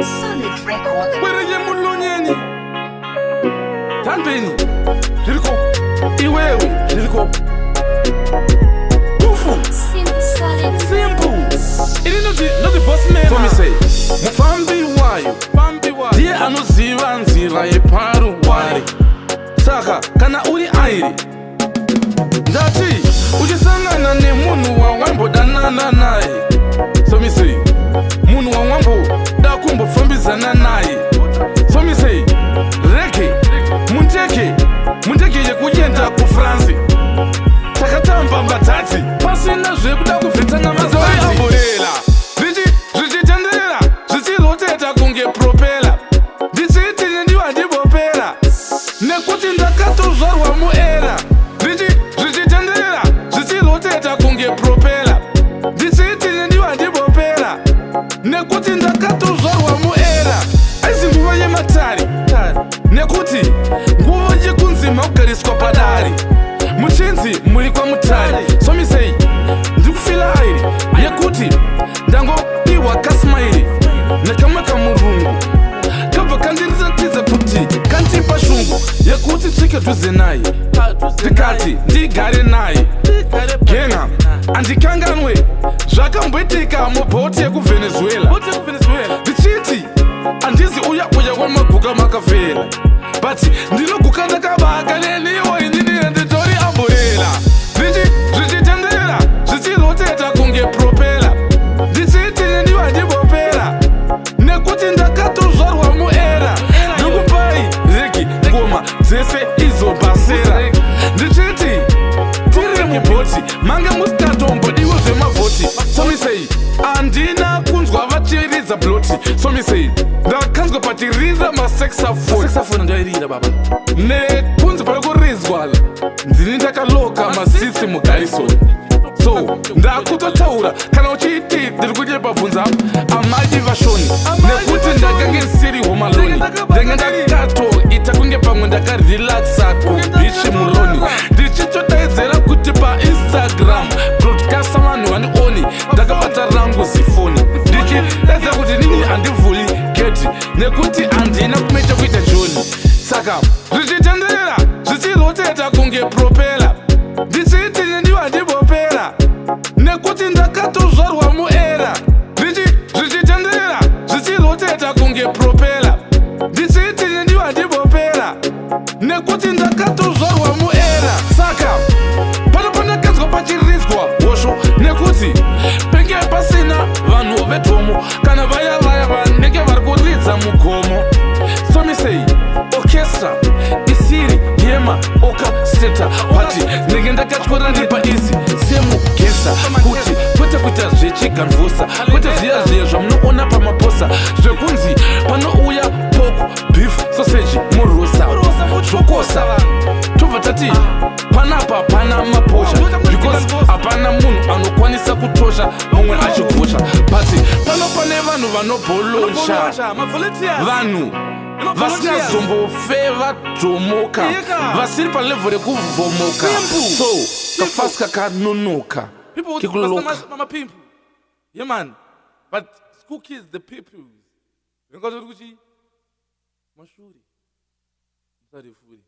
Solid Records. Kwere yemulonyeni Tanbeni Zviriko Iwewe zviriko Tufu Simple solid. Simple Ini ndoti ndoti boss man So me say Mufambi wayo Fambi wayo. Ndiye anoziva nzira yeparuware. Saka kana uri airi ndati uchisangana nemunhu wawambodanana naye, so me say munhu wawamboda kumbofambidzana naye, so me say rege mundege, mundege yekuenda kuFrance, takatamba matatsi pasina zvekuda kubvitana mazai. Zvichitenderera, zvichiroteta kunge propeller, ndichiti ndiwa ndibopera nekuti ndakatozvarwa muera. Zvichitenderera, zvichiroteta kunge propeller, ndichiti ndiwa ndibopera nekuti ndakatozvarwa muera. Aizi nguva yematari, nekuti nguva yekunzi makugariswa padare muchinzi muri kwamutari. So me say ndikufila airi yekuti ndangopiwa kasmile nekamwe kamurungu kabva kandiratidza kuti kandipa shungu yekuti tsvike dhuze naye, ndikati ndigare naye genga. Handikanganwe zvakamboitika mubhoti yekuVenezuela, ndichiti handizi uya uya wemaguka makafela, but ndinoguka ndakavaka. Neniwo inini nditori umbrella. Zvichitenderera, zvichiroteta kunge propeller, ndichiti ndiwa ndibopera nekuti ndakatozvarwa muera. Ndikupai reggae, ngoma dzese idzo basera, ndichiti tiri mubhoti mange musikatombodiwe zvemavhoti. So me say handina kunzwa vachiridza bloti. So me say ndakanzwa pachirira masaxophone. Saxophone ndoirira baba. Nekunzi pari kuridzwa ndini ndakaloka maseats muGarrison. So ndakutotaura, kana uchiti ndiri kunyepa, bvunza amai vashoni, nekuti ndakange ndisiri home alone. Ndanga ndakatoita kunge pamwe ndakarelaxa kubeach muloni, ndichitodaidzera kuti paInstagram broadcasta vanhu vandioni. Ndakabata rangu zifoni ndichidaidza kuti nini handivhuli geti nekuti handina kumecha kuita joni. Saka zvichitenderera, zvichiroteta kunge propeller, ndichiti ndiwa ndibopera nekuti ndakatozvarwa muera. Zvichitenderera, zvichiroteta kunge propeller, ndichiti ndiwa ndibopera nekuti ndakatozvarwa muera. Saka pano pandakanzwa pachiridzwa hosho, nekuti penge pasina vanhu vedhomo kana vaya vaya vanenge vari kuridza mugomo. So me say orchestra isiri yema orchestrator, but ndenge ndakatyora ndipa izi semugesa kuti kwete kuita zvechiganvosa, kwete zviya zviya zvamunoona pamaposa zvekunzi panouya pork, beef, sausage, murusa zvokosa, tobva tati panapa pana maposha, because hapana munhu anokwanisa kutosha mumwe achigosha. But pano pane vanhu vanobholosha, Mavolunteers. vanhu vasingazombofe vadhomoka, Yeka. vasiri palevel rekuvhomoka. Simple. So kafasi kakanonoka People with kikuloka. mapimple. Yeah man. But school kids, the pupils. Vingatori kuchi? Mashuri. Musarifuri.